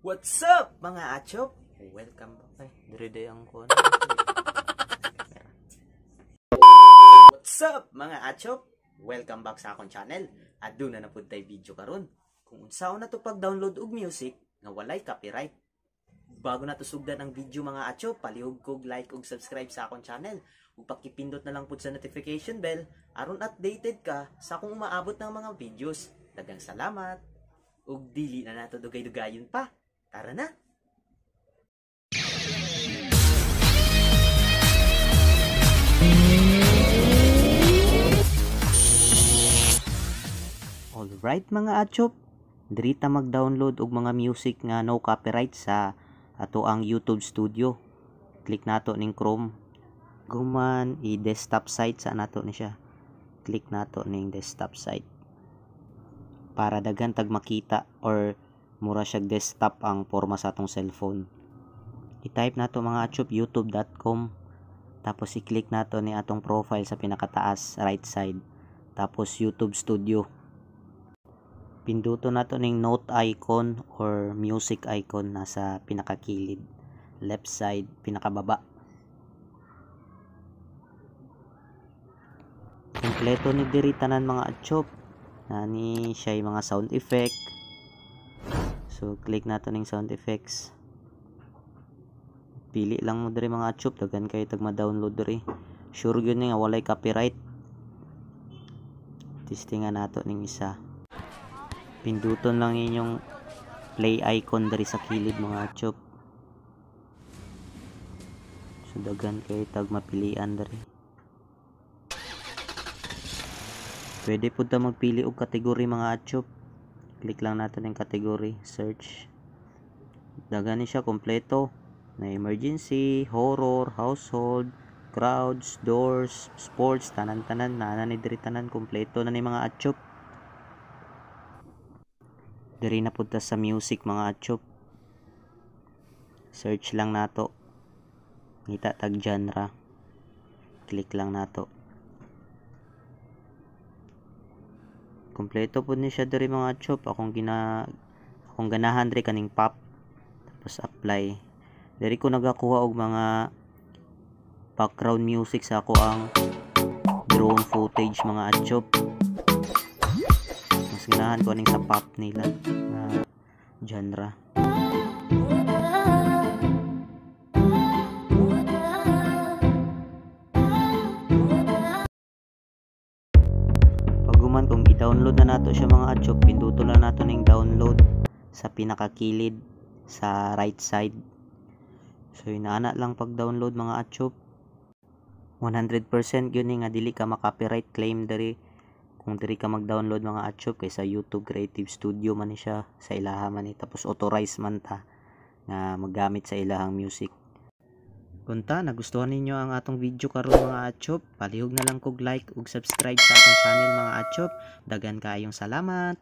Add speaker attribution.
Speaker 1: What's up, mga achop? Welcome back.
Speaker 2: Ay, dire day ang kuan.
Speaker 1: What's up, mga achop? Welcome back sa akong channel. Aduna na pud tay video karon. Kung unsaon na to pag-download og music nga walay copyright. Bago na to sugdan ang video, mga achop, palihog kog like ug subscribe sa akong channel. Ug pakipindot na lang pud sa notification bell aron updated ka sa akong umaabot ng mga videos. Daghang salamat. Ug dili na nato dugay-dugayon pa. Tara na. Alright, mga achop, diri ta mag-download og mga music nga no copyright sa ato ang YouTube Studio. Click nato ning Chrome. Guman i-desktop site sa nato ni siya. Click nato ning desktop site para daghan tag makita or mura siya desktop ang porma sa atong cellphone. I-type nato, mga achop, youtube.com, tapos i-click nato ni atong profile sa pinakataas right side, tapos YouTube Studio. Pinduto nato ning note icon or music icon nasa pinakakilid left side pinakababa. Kompleto ni diri tanan, mga achop. Nani siya mga sound effect. So click nato ning sound effects. Pili lang mo diri, mga achop, daghan kay tag ma-download diri. Sure gyud ni nga walay copyright. Testingan nato ning isa. Pinduton lang inyong play icon diri sa kilid, mga achop. So daghan kay tag mapilian diri. Pwede pud ta magpili og kategory, mga achop. Click lang natin ang category, search. Daghan ni siya kompleto na emergency, horror, household, crowds, doors, sports, tanan-tanan naa ni diri tanan, kompleto na ni, mga achop. Diri na pud ta sa music, mga achop. Search lang nato. Ngita tag genre. Click lang nato. Kompleto pud ni siya diri, mga achop. Akong ganahan diri kaning pop. Tapos apply. Diri ko nagakuha og mga background music sa ako ang drone footage, mga achop. Mas ganahan ko aning sa pop nila nga genre. Paghuman kung i-download na nato siya, mga achop, pinduto lang nato ning download sa pinakakilid sa right side. So inaana lang pag-download, mga achop. 100% gyud ni nga dili ka ma-copyright claim diri kung diri ka mag-download, mga achop, kay sa YouTube Creative Studio man ni siya, sa ilaha man ni, tapos authorized man ta nga maggamit sa ilahang music. Kunta nagustuhan ninyo ang atong video karon, mga achop, palihog na lang kog like ug subscribe sa akong channel, mga achop. Daghan kaayong salamat.